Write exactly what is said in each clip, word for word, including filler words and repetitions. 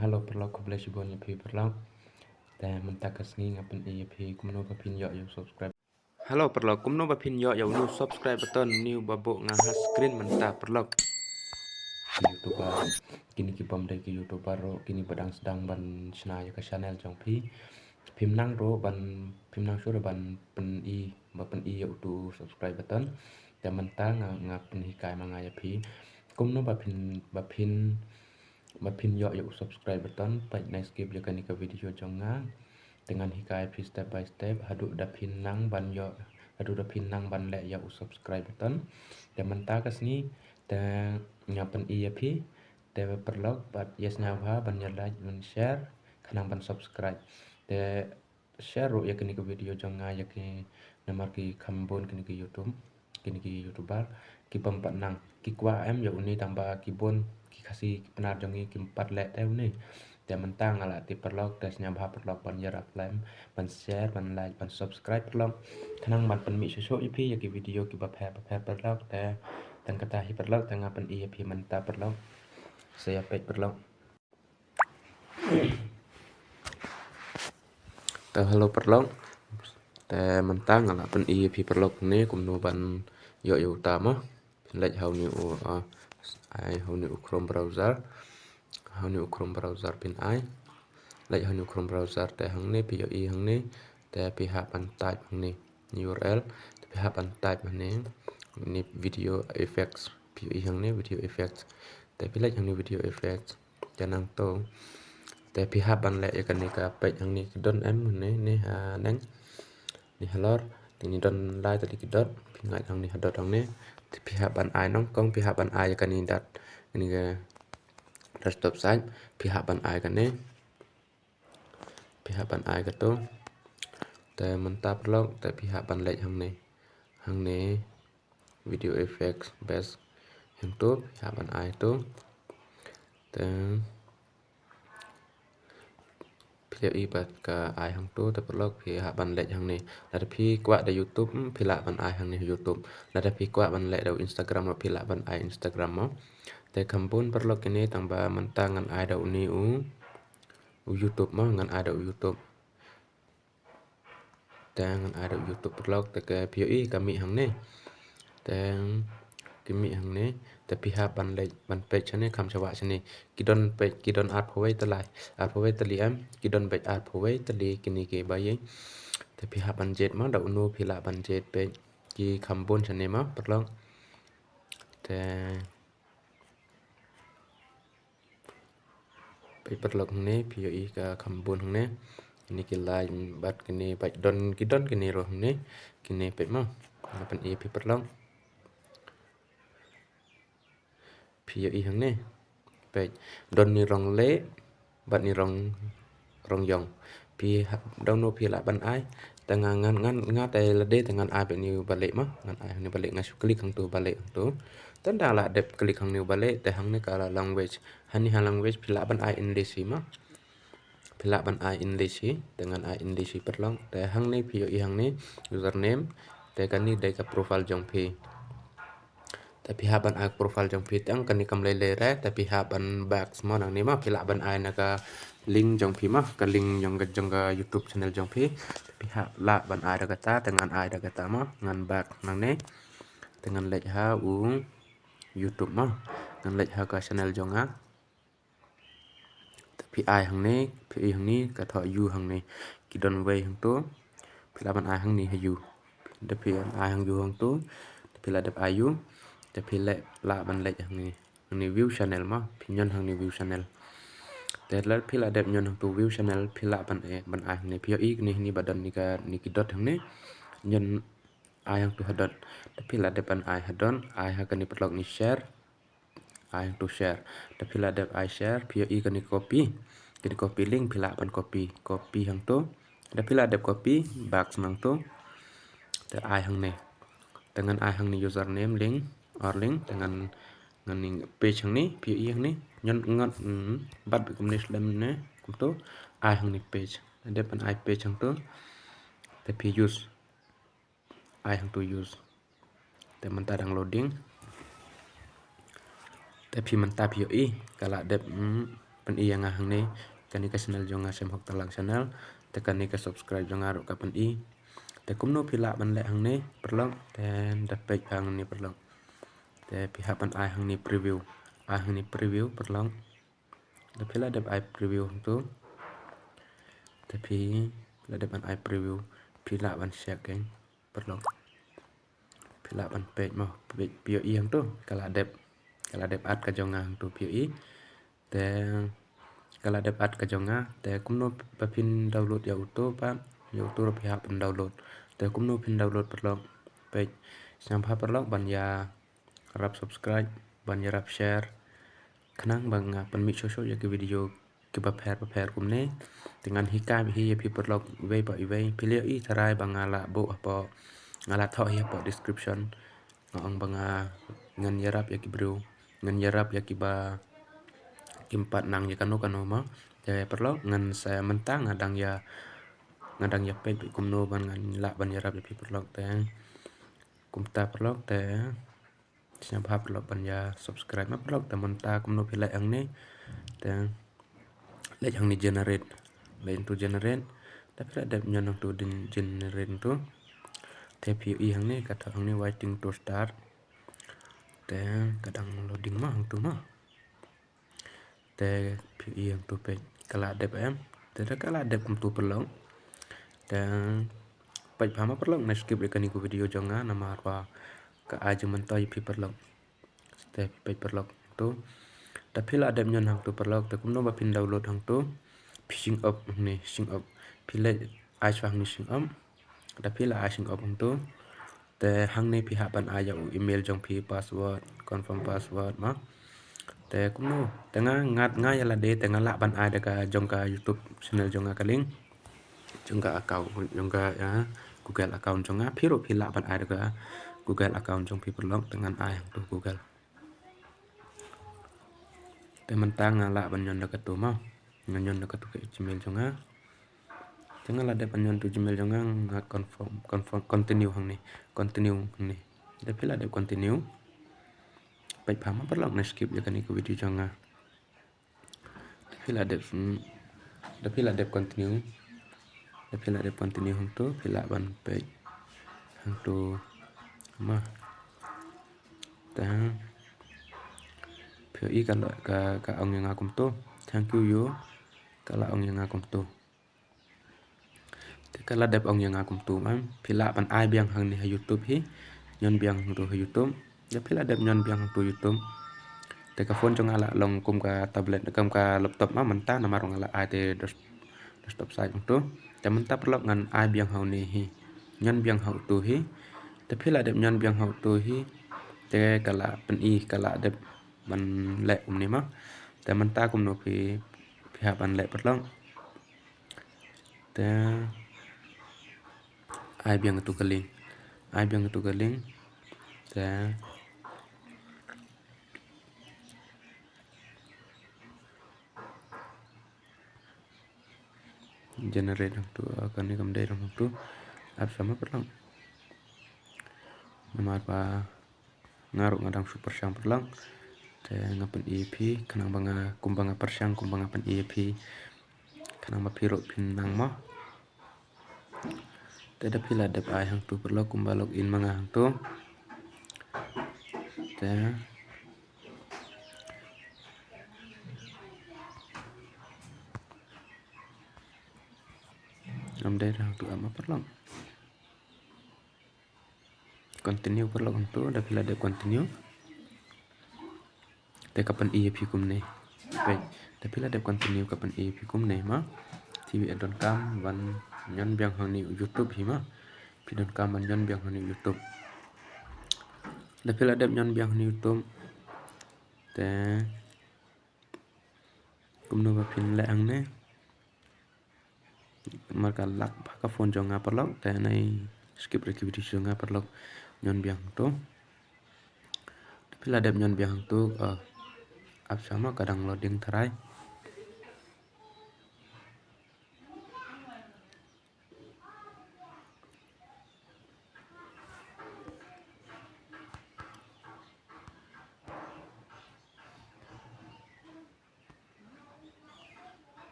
Hello paralok, khublei shibun ïa phi paralok. Te mynta ka sngi nga pyni ïa phi kumno ba phin ïoh ïa u subscribe. Hello paralok, kumno ba phin ïoh ïa u new subscribe button, new ba buh nga ha screen mynta paralok. Ki YouTuber, kine ki bym dei ki YouTuber ruh, kine ba dang sdang ban shna ïa ka channel jong phi. Phim nang ruh ban, phim nang shuh ruh ban pyni, ba pyni ïa utu subscribe button. Te mynta nga, nga pynhikai ma nga ïa phi kumno ba phin, ba phin, ba phin ïoh ïa u subscribe button. Peit ne skip ïa kane ka video jong nga. Te ngan hikai phi step by step haduh da phin nang ban ïoh, haduh da phin nang ban leh ïa u subscribe button. Te mynta ka sngi te nga pyni ïa phi. Te paralok, bad ïa sngewbha ban ïa like, ban share, khnang ban subscribe. Te share ruh ïa kane ka video jong nga ïa ki, namar ki kham bun kine ki YouTube, kine ki YouTuber ki bym pat nang, ki kwah em ïa une, tang ba ki bun ki Khasi ki Pnar jong ngi kim pat leh te une. Te mynta nga la tip paralok, te sngewbha paralok ban ïarap lem, ban share, ban like, ban subscribe paralok, khnang ban pynmih shuh shuh ïa phi ïa ki video ki bapher bapher paralok. Te tang kata hi paralok, te nga pyni ïa phi mynta paralok. Sa ïa peit paralok. Te hello paralok. Te mynta nga la pyni ïa phi paralok ne kumno ban ïoh ïa uta mo. Phin leit ha une u, ah, ai ha une u Chrome browser. Ha une u Chrome browser phin ai. Leit ha une u Chrome browser, te hangne phi ïohi hangne. Te phi hap ban type hangne U R L. Te phi hap ban type hangne ni video effects. Phi ïohi hangne video effects. Te phi leit hangne video effects. Te nangto te phi hap ban leh ïa kane ka peit hangne, ki don em hangne, ne ha neng. Ni halor te ni don lai tylli ki dot, phi ngait hangne ha dot hangne. Te phi hap ban ai nyngkong, phi hap ban ai ïa kane dot, kane ka desktop site, phi hap ban ai kane. Phi hap ban ai kato. Te mynta paralok te phi hap ban leit hangne. Hangne video effects best. Hangto phi hap ban ai to. Te phi ïohi bad ka ai hangto, te paralok phi hap ban leit hangne. Lada phi kwah da YouTube, hmm, phi lah ban ai hangne YouTube. Lada phi kwah ban leh da Instagram ruh, phi lah ban ai Instagram mo. Te kham bun paralok kine, tang ba mynta ngan ai da une u, u YouTube mo, ngan ai da u YouTube. Te ngan ai da u YouTube paralok, te ka phi ïohi ka mih hangne. Te ki mih hangne, te phi hap ban leit ban peit shane, kham sha wah shane. Ki don peit, ki don arphew wei tylli, arphew wei tylli em, ki don peit arphew wei tylli kine ki ba ïeng. Te phi hap ban jied mo, da uno phi lah ban jied peit, ki kham bun shane mo paralok. Te peit paralok hangne, phi ïohi ka kham bun hangne. Kine ki line bad kine bad don, ki don kine ruh hangne. Kine peit mo. Nga pyni ïa phi paralok. Phi ïohi hangne. Peit don ni rong leh bad ni rong, rong ïong. Phi hap, da uno phi lah ban ai. Te nga, ngan, ngan, nga te lade te ngan ai bad ni u ba leh mo. Ngan ai hangne ba leh, nga shu click hangto ba leh hangto. Te nda lah dep click hangne ba leh, te hangne ka la language. Hangne ha language phi lah ban ai English hi mo. Phi lah ban ai English hi, te ngan ai English hi paralok. Te hangne phi ïohi hangne username, te kane dei ka profile jong phi. Te phi hap ban ai profile jong phi, tang kane kam lei lei re, te phi hap ban back mo nangne mo, phi lah ban ai na ka link jong phi mo, ka link jong ka, jong ka YouTube channel jong phi. Te phi hap lah ban ai da kata, te ngan ai da kata mo, ngan back nangne. Te ngan leit ha u YouTube mo, ngan leit ha ka channel jong nga. Te phi ai hangne, phi ai hangne, ka thoh u hangne. Ki don wei hangto. Phi lah ban ai hangne ha u. Te phi ai hang u hangto. Te phi lah dep ai u. Te phi leh, lah ban leit hangne. Hangne view channel mo. Phi ñion hangne view channel. Te lada phi lah dep ñion hangto view channel, phi lah ban ai, ban ai hangne. Phi ïohi kine hangne ba don ni ka, ni ki dot hangne. Ñion ai hangto ha dot. Te phi lah dep ban ai ha dot. Ai ha kane paralok ni share. Ai hangto share. Te phi lah dep ai share, phi ïohi kane copy. Kane copy link phi lah ban copy. Copy hangto. Te phi lah dep copy, back nangto. Te ai hangne. Te ngan ai hangne username link, or link, te ngan, ngan ni page hangne, phi ïohi hangne. Ñion ngan, mm, bat bi kumne slem ne, kumto. Ai hangne page. Te dep ban ai page hangto. Te phi use. Ai hangto use. Te mynta dang loading. Te phi mynta phi ïohi ka la dep, mm, pyni ïa nga hangne, kane ka channel jong nga Shem Hok Talang Channel, te kane ka subscribe jong nga ruh ka pyni. Te kumno phi lah ban leh hangne paralok, te da peit hangne paralok. Te phi hap ban ai hangne preview, ai hangne preview paralok. Da phi la dep ai preview hangtu. Da phi la dep ban ai preview, phi lah ban check kein paralok. Phi lah ban peit mo, peit phi ïohi hangtu. Ka la dep, ka la dep add ka jong nga hangtu phi ïohi. Te ka la dep add ka jong nga. Te kumno ba phin download ïa utu pat, ïa utu ruh phi hap ban download. Te kumno phin download paralok. Peit, sngewbha paralok ban ïa rap subscribe, ban ïarap share. Khnang ba nga pynmih shuh shuh ïa ki video kiba pher ba pher kumne. Te ngan hikai hi ïa phi paralok iwei pa iwei. Phi la ïohi tharai ba nga la buh hapoh, nga la thoh hi hapoh description. Nga ong ba nga ngan ïarap ïa ki briew, ngan ïarap ïa kiba kim pat nang ïa kano kano mo. Te paralok ngan sa mynta nga dang ïa, nga dang ïa peit kumno ban ngan lah ban ïarap ïa phi paralok te. Kumta paralok te. Sngewbha paralok ban ïa subscribe ma paralok, te mynta kumno phi leh hangne. Te leh hangne generate. Leh into generate. Te phi la dep ñion hangtu din generate hangtu. Te phi ïohi hangne, ka thoh hangne waiting to start. Te ka dang loading ma hangtu ma. Te phi ïohi hangtu peit ka la dep em. Te da ka la dep kumtu paralok. Te peit bha ma paralok, ne skip ïa kane ka video jong nga namar ba ka ai jingmyntoi ïa phi paralok. Te phi peit paralok hangtu. Da phi la dep ñion hangtu paralok, te kumno ba phin download hangtu. Phi shim op hangne, shim op. Phi leh ai shwa hangne shim op. Da phi la ai shim op hangtu. Te hangne phi hap ban ai ïa u email jong phi, password, confirm password ma. Te kumno, te nga, nga, nga ïa lade te nga lah ban ai da ka jong ka YouTube channel jong nga ka link. Jong ka account, jong ka, ïa, Google account jong nga, phi ruh phi lah ban ai da ka Google account jong phi paralok, te ngan ai hangtu Google. Te mynta nga lah ban ñion da katu ma. Nga ñion da katu ka Gmail jong nga. Te nga la dep ban ñion tu Gmail jong nga, nga confirm, confirm, continue hangne. Continue hangne. Da phi la dep continue. Peit bha ma paralok, ne skip ïa kane ka video jong nga. Da phi la dep, hmm, da phi la dep continue. Da phi la dep continue hangtu, phi lah ban peit hangtu ma. Te phi ïohi ka la, ka, ka ong ïa nga kumtu. Thank you, you. Ka la ong ïa nga kumtu. Te ka la dep ong ïa nga kumtu ma. Phi lah ban ai biang hangne ha YouTube hi. Ñion biang hangtu ha YouTube. Da phi la dep ñion biang hangtu YouTube. Te ka phone jong nga la long kum ka tablet, kum ka laptop ma mynta namar nga la ai te des-, desktop site hangtu. Te mynta paralok ngan ai biang ha une hi. Ñion biang ha utu hi. Te phi la dep ñion biang ha utu hi. Te ka la pyni, ka la dep ban leh kumne ma. Te mynta kumno phi, phi hap ban leh paralok. Te ai biang tu ka link. Ai biang tu ka link. Te generate hangtu, ah, kane kam dei hangtu. Ap sama paralok. Namar ba nga ruh nga dang shu pyrshang paralok. Te nga pyni ïa phi, khnang ba nga, kumba nga pyrshang, kumba nga pyni ïa phi. Khnang ba phi ruh phin nang mo. Te da phi la dep ai hangtu paralok kumba log in ma nga hangtu. Te ngam dei hangtu ama paralok. Continue paralok hangtu, da phi la dep continue. Te ka pyni ïa phi kumne. Peit, da phi la dep continue ka pyni ïa phi kumne ma. Te phi donkam ban ñion biang hangne YouTube hi ma. Phi donkam ban ñion biang hangne YouTube. Da phi la dep ñion biang hangne YouTube. Te kumno ba phin leh hangne. Namar ka lag bha ka phone jong nga paralok, te nai skip ïa ki video jong nga paralok. Ñion biang tu. Te phi la dep ñion biang tu, eh, ap sama ka dang loading tharai.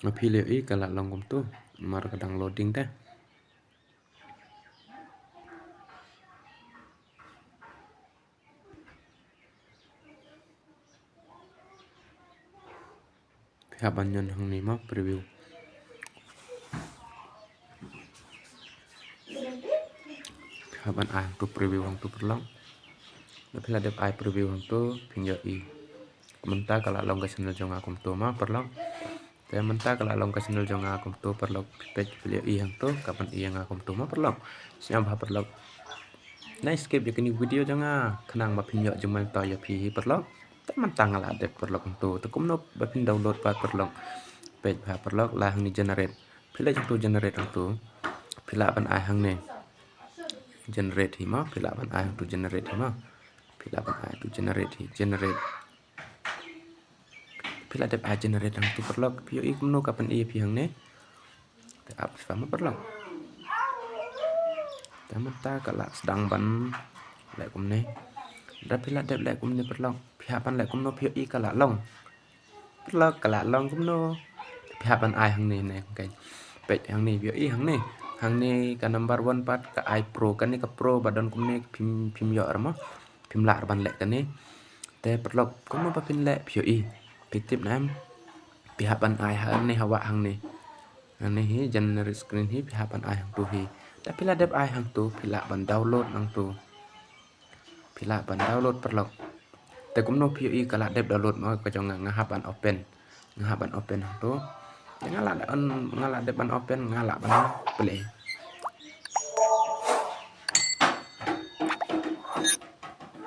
Phi la ïohi ka la long kumtu, namar ka dang loading te. Phi hap ban ñion hangne mo, preview. Phi hap ban ai hangtu, preview hangtu paralok. Lada phi la dep ai preview hangtu, phin ïohi. Mynta ka la long ka channel jong nga kumtu mo paralok. Te mynta ka la long ka channel jong nga kumtu paralok, phi peit phi la ïohi hangtu, ka pyni ïa nga kumtu mo paralok. Sngewbha paralok, nai skip ïa kane ka video jong nga, khnang ba phin ïoh jingmyntoi ïa phi hi paralok. Te mynta nga la dep paralok hangtu. Te kumno ba phin download pat paralok? Peit bha paralok, la hangne generate. Phi leit hangtu generate hangtu. Phi lah ban ai hangne. Generate hi mo, phi lah ban ai hangtu generate hi mo. Phi lah ban ai tu generate hi, generate. Phi la dep ai generate hangtu paralok, phi ïohi kumno ka pyni ïa phi hangne. Te ap shuwa mo paralok. Te mynta ka la sdang ban leh kumne. Lada phi la dep leh kumne paralok, phi hap ban leh kumno, phi ïohi ka la long. Paralok, ka la long kumno. Phi hap ban ai hangne ne, okay. Peit hangne, phi ïohi hangne. Hangne ka number one pat ka ai pro, kane ka pro ba don kumne phim, phim ïoh re mo. Phim lah re ban leh kane. Te paralok, kumno ba phin leh, phi ïohi? Phi tip ne em? Phi hap ban ai hangne, hawa hangne. Hangne hi generate screen hi, phi hap ban ai hangtu hi. Te phi la dep ai hangtu, phi lah ban download hangtu. Phi lah ban download paralok. Te kumno phi ïohi ka la dep download mo ka jong nga, nga hap ban open. Nga hap ban open hangtu. Te nga la, nga la dep ban open, nga lah ban play.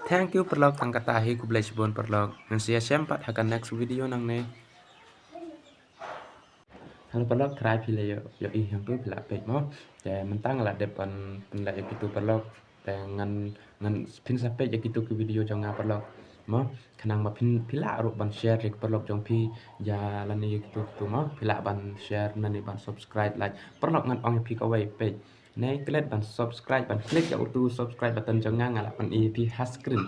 Thank you paralok, tang kata hi, khublei shibun paralok. Ngan sa ïashem pat ha ka next video nangne. Hello paralok, trai phi la ïoh, ïohi hangtu, phi la peit mo. Te mynta nga la dep ban pynleh ïa kitu paralok. Te ngan, ngan phin sa peit ïa kitu ki video jong nga paralok. Mo, khnang ba phin, phi lah ruh ban share ïa ki paralok jong phi, ïa lane ïa kitu kitu mo. Phi lah ban share, lane ban subscribe, like. Paralok, ngan ong ïa phi kawei, peit. Ne klet ban subscribe, ban click ïa utu subscribe button jong nga, nga lah pyni ïa phi ha screen.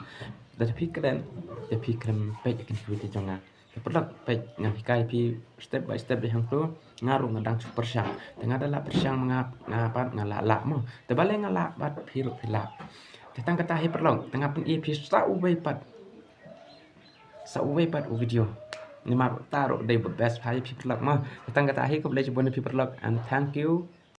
Lada phi klet, te phi klet peit ïa ki video jong nga. Te paralok, peit, ngan hikai phi step by step dei hangtu. Nga ruh nga dang shu pyrshang. Te nga da lah pyrshang ma nga, nga pat nga lah lah mo. Te balei nga lah bad phi ruh phi lah. Te tang kata hi paralok, te nga pyni ïa phi sa uwei pat, sa uwei pat u video. Namar uta ruh dei ba best bha ïa phi paralok mo. Te tang kata hi, khublei shibun ïa phi paralok, and thank you.